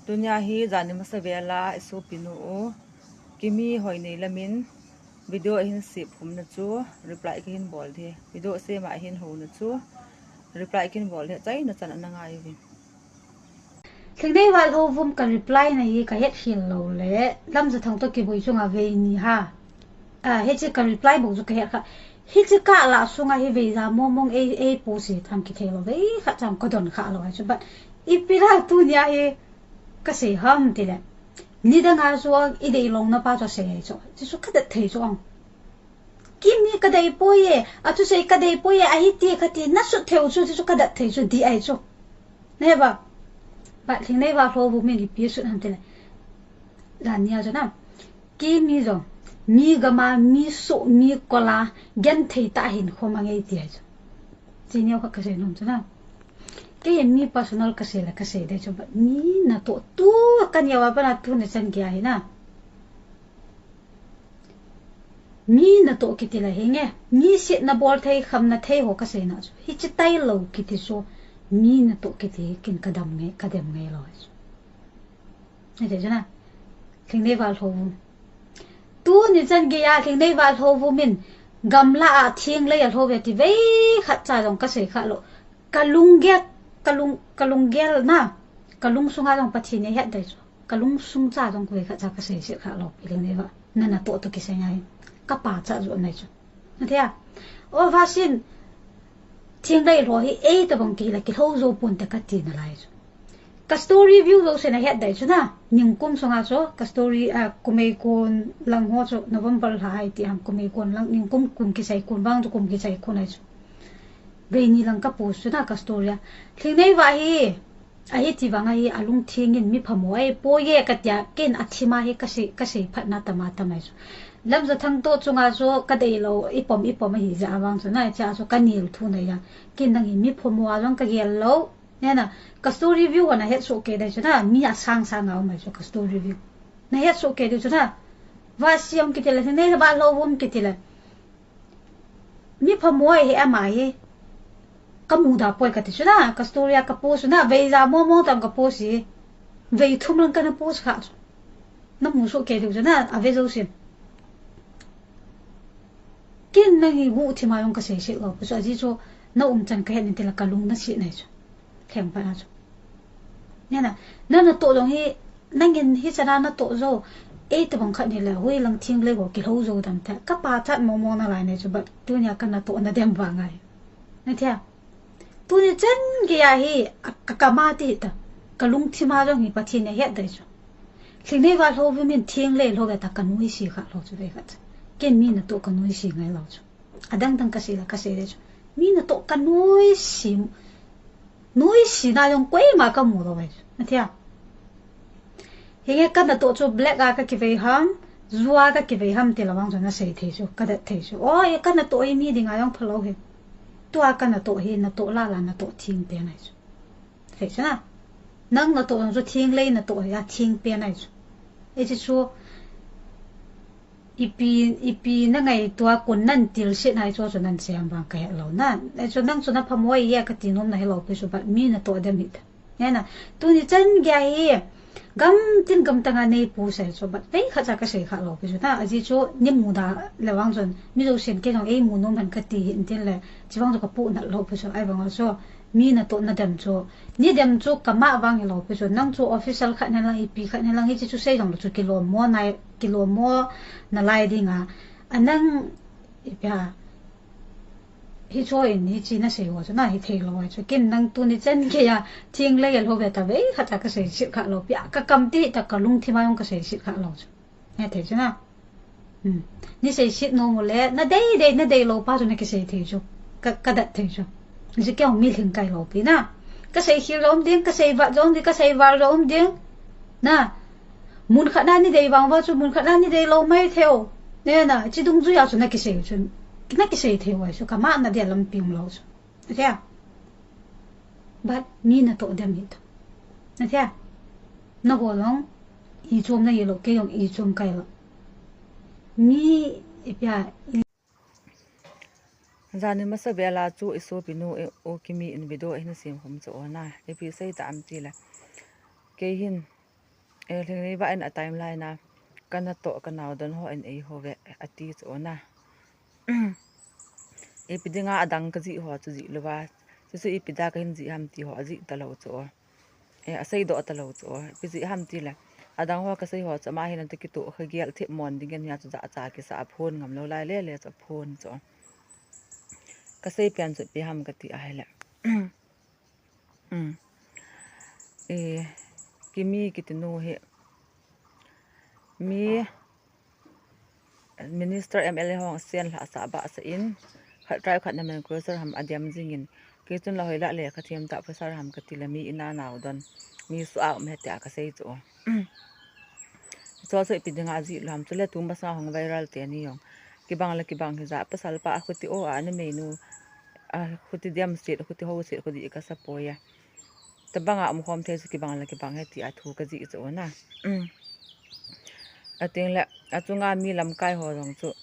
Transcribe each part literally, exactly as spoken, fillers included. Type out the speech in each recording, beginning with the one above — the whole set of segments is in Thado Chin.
Tunia hi jani masa vela i sopinu u Kimi Hoineilam in video ahin sep khum na chu reply kahin bol ding. Video sem a ahin hou na chu reply kahin bol ding. Achaina chan ana ngai uvin. Lhingneiva Lhouvum ka reply na hi ka het hel lou le, Lamjathang toh kibui chunga vei ni ha. A, hiche ka reply bou chu ka het kha. Hiche ka la sunga hi vei ja mong mong ei, ei post hi tham kithei lou, vei khat chang ka don kha lou ahi chu. But ipi la tunia hi ka sei ham tile, nidang a chu i dei lou na pa chu sei ahi chu. Chu chu ka det thei chu ang. Kimi ka dei poi e, a thusei ka dei poi e, ahi ti kati na sut thei u chu, chu chu ka det thei chu, di ahi chu. Neba, but Lhingneiva Lhouvum in ipi sut ham tile, jania chu na. Kimi jong, mi gam a, mi soh, mi kol a, genthei tah a hin khom a ngei ti ahi chu. Chi neo khat ka sei nom chu na. Kei mi personal ka sei le ka sei ding chu, but mi natoh tu ka neo a pat na tuni chan gei a hi na. Mi natoh kiti le hi nge, mi set na bol thei, kham na thei ho ka sei na chu. Hiche tailou kiti chu, mi natoh kiti hi ken ka dem ngai, ka dem ngai lou ahi chu. Ahi chu na, Lhingneiva Lhouvum. Tuni chan gei a Lhingneiva Lhouvum in gamla a thenglei a lhou ve ti vei khat cha jong ka sei kha lou. Ka lunggel, ka lung, ka lunggel na, ka lungsunga jong Pathen in ahet ding chu. Ka lungsung cha jong vei khat cha ka sei set kha lou pi Lhingneiva. Na natoh toh kisei ngai. Ka pachat jo nai chu. Na thei a? O vasin, thenglei lhou hi ei tabang kila kilhou jou ponte kati nalai chu. Ka story view jouse na het ding chu na, ningkum sunga chu, ka story, a, kum ei kon lang ho chu, November lha ahi ti ham, kum ei kon lang, ningkum kum kisei kon vang chu, kum kisei kon ahi chu. Vei ni lang ka post chu na, ka story a. Lhingneiva hi, ahi ti vang ahi, a lungthim in mi phamo ahi poi e ka tia, ken a thim a hi ka sei, ka sei phat na tam a tam ahi chu. Lamjathang toh chunga chu, ka dei lou, i pom, i pom ahi jeh a vang chu na, cha chu ka nel thu na ya. Ken nang hi mi phamo a jong ka gel lou. Nena, ka story view ho na het soh kei ding chu na, mi asang sang a um ahi chu ka story view. Na het soh kei ding chu na, va siam kiti le, Lhingneiva Lhouvum kiti le. Mi phamo ahi ama hi. Ka muda poi kati chu na, ka story a ka post chu na, vei ja mong mong tam ka post hi. Vei thum lang ka na post kha chu. Na mu soh kei ding chu na, a ve jousen. Ken nang hi guhthim a jong ka sei set lou pi chu, ajeh chu na umchan ka het in tile ka lung na set nai chu. Lheng phat a chu. Nena, na natoh jong hi, nangin hichan a natoh jou, ei tabang khat ni le, hoilang thenglei ho kilhou jou dam te. Ka pachat mong mong nalai nai chu, but tunia ka natoh na dem vang ahi. Na thei a? Tuni chan gei a hi, a, ka, ka ma ti ta. Ka lungthim a jong hi Pathen in ahet ding chu. Lhingneiva Lhouvum in thenglei lhou ve ta ka nuisat kha lou chu vei khat. Ken mi natoh ka nuisat ngai lou chu. Adang dang ka sei la ka sei ding chu. Mi natoh ka nuisat. Nuisat na jong koima ka mu lou ve chu. Na thei a? Hinge ka natoh chu black a ka kivei ham, ju a ka kivei ham ti la vang chu na sei thei chu, ka det thei chu. O, e ka natoh hi mi ding a jong phalou hi. Tua ka natoh hi, natoh la la natoh theng pen ahi chu. Thei chu na. Nang natoh jong chu thenglei natoh hi a theng pen ahi chu. E chi chu, ipi, ipi na ngaito a kon nan til set nai chu chu nan sei ham vang ka het lou na. E chu nang chu na phamo ahi e ka ti nom na hi lou pi chu, but mi natoh dem hi ta. Nena, tuni chan gei a hi, gam tin gam tang a nei post ahi chu, but vei khat cha ka sei kha lou pi chu na, ajeh chu ni muda le vang chun, mi jousen kei jong ei mu nom hen ka ti hin tin le, chi vang chu ka pu nat lou pi chu, ahi vang a chu, mi natoh na dem chu, ni dem chu ka ma vang hi lou pi chu, nang chu official khat hen lang, ipi khat hen lang, hiche chu sei jong lou chu kilom mo nai, kilom mo nalai ding a, a nang, ipi a, Hiche in, hiche na sei ho chu na hi thei lou ahi chu. Ken nang tuni chan gei a, thenglei a lhou ve ta vei khat cha ka sei set kha lou pi a. Ka kam ti ta ka lungthim a jong ka sei set kha lou chu. He thei chu na. Hmm. Ni sei set nom u le, na dei dei, na dei lou pa chu na kisei thei chu. Ka, ka det thei chu. Hiche kei mi lhing kai lou pi na. Ka sei khel jong um ding, ka sei vat jong um ding, ka sei val jong um ding. Na. Mun khat na ni dei vang va chu, mun khat na ni dei lou mai thei u. Nena, chi dungjui a chu na kisei u chu. Na kisei thei u ahi chu, ka ma na dia lampi um lou chu. Athia. But mi natoh dem hi to. Athia. Na ho jong, i chom na hi lou, kei jong i chom kai lou. Mi, ipi a, i Jani masa vela chu i sopinu u Kimi in video ahin sem khum chu o na. Ipi sei ta ham ti le. Kei hin Eh, Lhingneiva in a timeline a, ka natoh ka nao don ho in eihou ve, ati chu na. Ipi dinga adang kajih ho chu jih louva, chuchu ipi dia kahin jih ham ti ho ajih talou chu. Eh, aseidoh talou chu. Ipi jeh ham tile, adang ho kasei ho chu ama hin ati kitoh kagel thip mon dingin hia chu jahcha kisa a phone ngam lou lai lele chu phone chu. Kasei pen chu ipi ham kati ahile. Um. Eh, Kimi kitinu hi mi Minister M L A hong sen lhah sah bah sah in, khat trai khat na man cruiser ham adem jingin, kei chun la hoilah le khathem tah officer ham kati le mi ina nao don, mi suh a um he tia kasei chu. Chu chu ipi dinga ajih lou ham chule tu masanga hung viral teni jong. Kibang le kibang hija, pasal pa akhuti o a, ana meinu, akhuti dem set, akhuti ho set, khu dih kasa poi a. Tabanga umkhom thei chu kibang le kibang he tia thu kajih chu na. Ating le, achunga mi lamkai ho jong chu,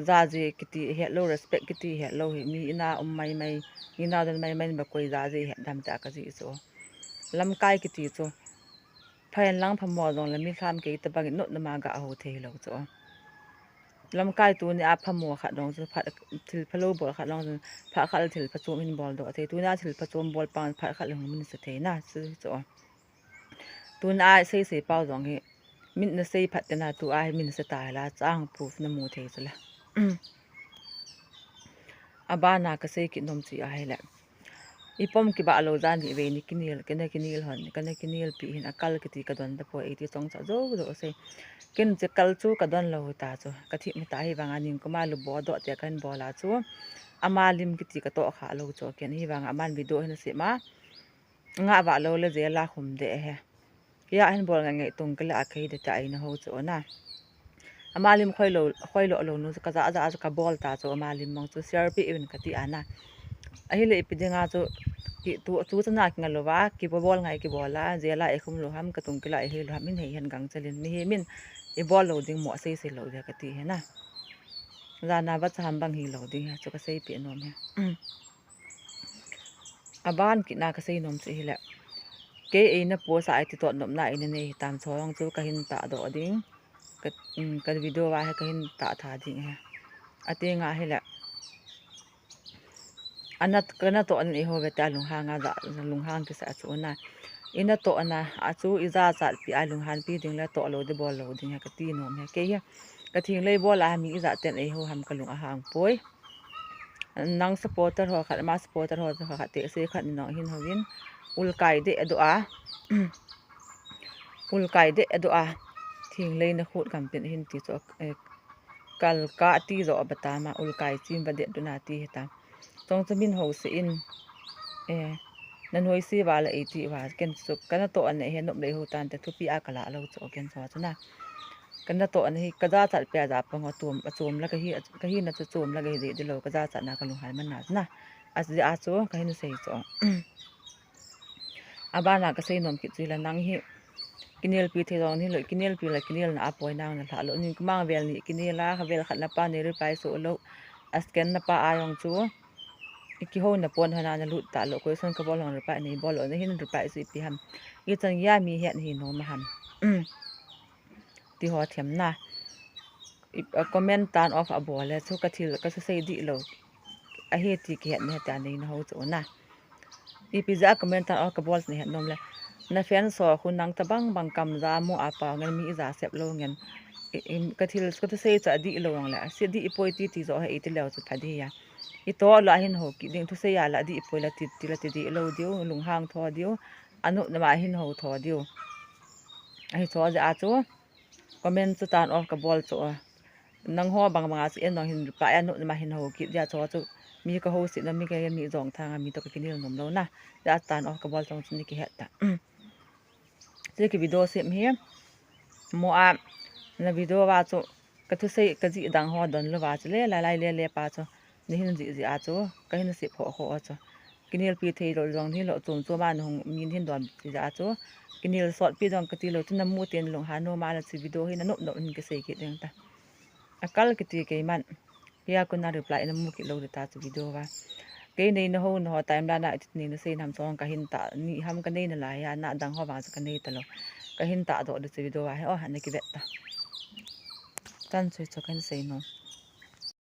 jaje kiti hetlou, respect kiti hetlou hi, mi ina um maimai, mi ina don maimai in ba koi jaje het dam tia kajih chu. Lamkai kiti chu, phahen lang phamo jong le mi lham kei tabang in notna ma ga ho thei lou chu. Lamkai tuni a phamo khat jong chu, phat, thil phalou bol khat jong chu, phat khat le thil phachom hin bol doh thei. Tuni a thil phachom bol pang phat khat le hung min sa thei na, chu chu. Tuni a sei sei pau jong hi, min na sei phat tena tu a hi min sa ta la, chang proof na mu thei chu la. Abana kasei kit nom chu ahile. Ipom kibah lou jan hi ve ni kinel, kana kinel hon, kana kinelpi hin akal kiti kadon tapoi, eiti chongcha jou jou sei. Ken chu kal chu kadon lou ta chu, kathip hita hivanga ning kuma lu bo doh te kahin bol a chu. Ama lim kiti katoh kha lou chu, ken hivanga aman video hin asem a. Ngah vah lou le jail a khum deh he. Kei a hin bol ngai ngai tung kei le a kei de ta eina ho chu na. Ama lim khoi lou, khoi lou lou nu chu kaja ja chu kabol ta chu ama lim mong chu share pi uvin kati ana. Ahile ipi dinga chu ki tu, tu chana kinga louva, kibol ngai kibol a, jail a ikhum lou ham, katung kila ihi lou ham, min hei hen gang chalin, mihem in ibol lou ding mo sei sei lou dia kati he na. Jana vacha ham bang hilou ding he, chu kasei pi nom he. Aban kit na kasei nom chu hile. Kei eina post a iti tot nopna eina nei hitam chu jong chu kahin tahdoh ding. Ka, um, ka video a hi kahin tah tha ding he. Atenga hile. Ana, kana toh ana eiho ve tia lunghang a ja, lunghang kisa chu na. Ina toh ana, a chu ijachat pi a lunghan pi ding le toh lou ding bol lou ding he kati nom he. Kei hi, kathing lei bol a mi ijat ten eiho ham kalung ahang poi. Nang supporter ho khat, ama supporter ho khat, te se khat ni nong hin hovin. Ulkai deh doh a. Ulkai deh doh a. Thing lei na khut kam pin hin ti chu, eh, kal ka ti jo a bata ma, ulkai chim va deh doh na ti hita. Chong chu min ho se in, eh, na noi se va la eiti va, ken chu kana toh ana he nop lei ho tan te thupi a kala lou chu ken chu chu na. Kana toh ana hi, kajachat pi a ja pang a chom, achom la kahi, kahina chu chom la kahi deh deh lou, kajachat na kalunghang man na na. Ajeh a chu, kahin sei chu. Abana kasei nom kit chu la nang hi, kinelpi thei jong nilou, kinelpi la kinelna a poi nang na lha lou, ning kumang vel ni kinel a, khavel khat na pa nei reply soh lou, a scan na pa a jong chu, i kihou na pon hana na lut ta lou, question kabol jong reply nei bol lou, na hin reply chu ipi ham. Ichan geiya mi het hi nom ham. Ti ho them na. I, a comment turn off abol le, chu kathil, kathusei dih lou. Ahi ti kihet na heta nei na ho chu na. Ipi jeh a comment turn off kabol na het nom le. Na fans ho khu nang tabang bang kam ja mu a pao ngen mi ija sep lou ngen. I, i, kathil, kathusei chu adih lou jong le. Ase dih poi ti ti jo he iti leu chu pha dih a. I toh lou a hin ho kit ding thusei a la dih poi la ti, ti la ti dih lou diu, lunghang tho diu. Anop na ma hin ho tho diu. Ahi chu jeh a chu. Comment chu turn off kabol chu a. Nang ho bang bang a chu en nong hin reply a, anop na ma hin ho kit dia chu chu. Mi kahou sih na mi ka mi jong thang a mi toh kakinel nom lou na. Jeh a turn off kabol chong chu ni kihet ta. Chu ki video sem hi. Mo a na video va chu kathusei kajih dang ho don lou va chu le lai lai le le pa chu. Ni hin jih jih a chu, kahin sep ho ho a chu. Kinelpi thei lou jong nilou chom chom a na hung min hin don ti jeh a chu. Kinel sot pi jong kati lou chu na mu ten lunghan nom a la chu video hi na nop nop hin kisei kit ding ta. Akal kiti keiman. Kei a kon a reply na mu kit lou ding ta chu video va. Kei neina ho, na ho timeline a iti neina sei nam chong kahin tah, ni ham kanei nalai a, na dang ho vang chu kanei talou. Kahin tahdoh di chu video a hi, o, ana kivet ta. Chan chu chu kahin sei nom.